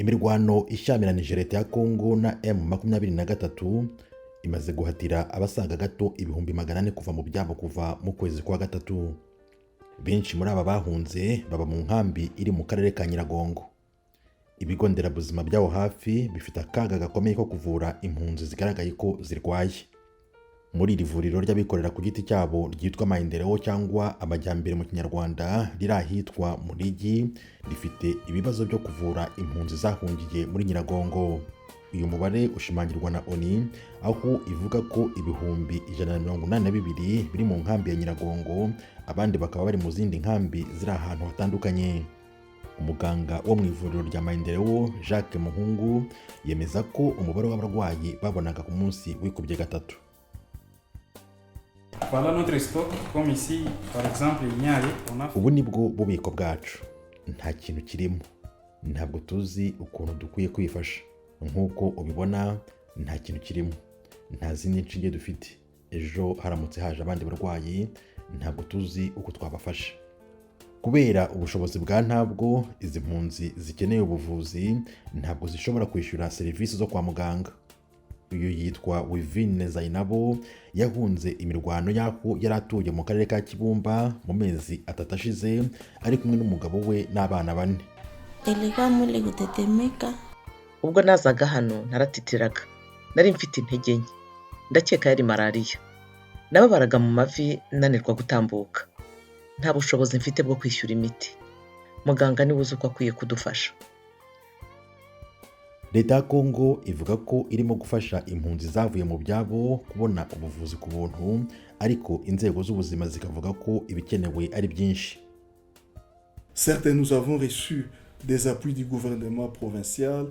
Imirwano ishyamiranyije leta ya Kongo na M23 imaze guhatira abasaga gato 400,000 kuva mu byabo kuva mu kwezi kwa gatatu. Benshi muri aba bahunze baba mu nkambi iri mu karere ka Nyiragongo. Ibigo nderabuzima by'aho hafi bifite akaga gakomeye ko kuvura impunzi zigaragaye ko zirwaye. Muri iri vuriro ry'abikorera ku giti cyabo ryitwa Maendeleo cyangwa Amajyambere mu Kinyarwanda riri ahitwa Munigi, rifite ibibazo byo kuvura impunzi zahungiye muri Nyiragongo. Uyu mubare ushimangirwa na ONU, aho ivuga ko 182,000 biri mu nkambi ya Nyiragongo, abandi bakaba bari mu zindi nkambi ziri ahantu hatandukanye. Umuganga wo mu ivuriro rya Maendeleo, Jacques Muhungu, yemeza ko umubare w'abarwayi babonaga ku munsi wikubye gatatu. Voilà notre stock, comme ici, par exemple, il n'y a rien. On a Ubu ni bwo bubiko bwacu, nta kintu kirimo, ntabwo tuzi ukuntu dukwiye kwifasha. Nk'uko ubibona, nta kintu kirimo, nta zindi nshinge dufite. Ejo haramutse haje abandi barwayi, ntabwo tuzi uko twabafasha. Kubera ubushobozi bwa ntabwo, izi mpunzi zikeneye ubuvuzi ntabwo zishobora kwishyura serivisi zo kwa muganga. Uyu yitwa Wivine Zainabo, yahunze imirwano y'aho yari atuye mu karere ka Kibumba mu mezi 3 ashize, ari kumwe n'umugabo we n'abana bane. Nilikaa mwili kutetemeka. Ubwo nazaga hano naratitiraga, nari mfite intege nke, ndakeka yari malariya. Nababaraga mu mavi, nanirwa gutambuka. Nta bushobozi mfite bwo kwishyura imiti. Muganga niwe uzi uko akwiye kudufasha. Leta ya Kongo ivuga ko irimo gufasha impunzi zavuye mu byabo kubona ubuvuzi ku buntu, ariko inzego z'ubuzima zikavuga ko ibikenewe ari byinshi. Certes, nous avons reçu des appuis du gouvernement provincial.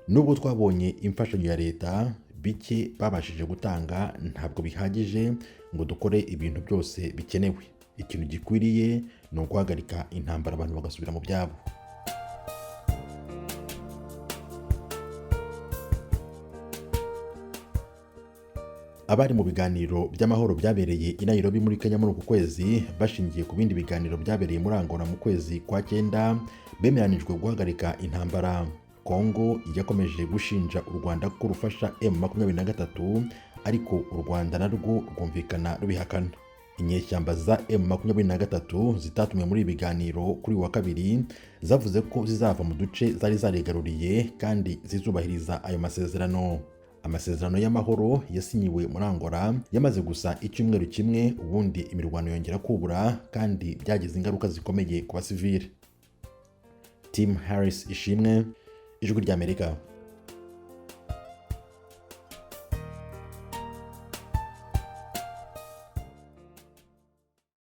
Nubwo twabonye imfashanyo ya leta, bike babashije gutanga ntabwo bihagije ngo dukore ibintu byose bikenewe. Ikintu gikwiriye ni uguhagarika intambara, abantu bagasubira mu byabo. Abari mu biganiro by'amahoro byabereye i Nairobi muri Kenya muri uku kwezi, bashingiye ku bindi biganiro byabereye muri Angola mu kwezi kwa cyenda, bemeranijwe guhagarika intambara. Kongo yakomeje gushinja u Rwanda ko rufasha M23, ariko u Rwanda narwo rwumvikana rubihakana. Inyeshyamba za M23 zitatumiwe muri ibi biganiro kuri uyu wa kabiri zavuze ko zizava mu duce zari zarigaruriye kandi zizubahiriza ayo masezerano. Amasezerano y'amahoro yasinyiwe muri Angola yamaze gusa icyumweru kimwe, ubundi imirwano yongera kubura, kandi byagize ingaruka zikomeye ku basivile. Tim Harris Ishimwe, Ijwi ry'Amerika.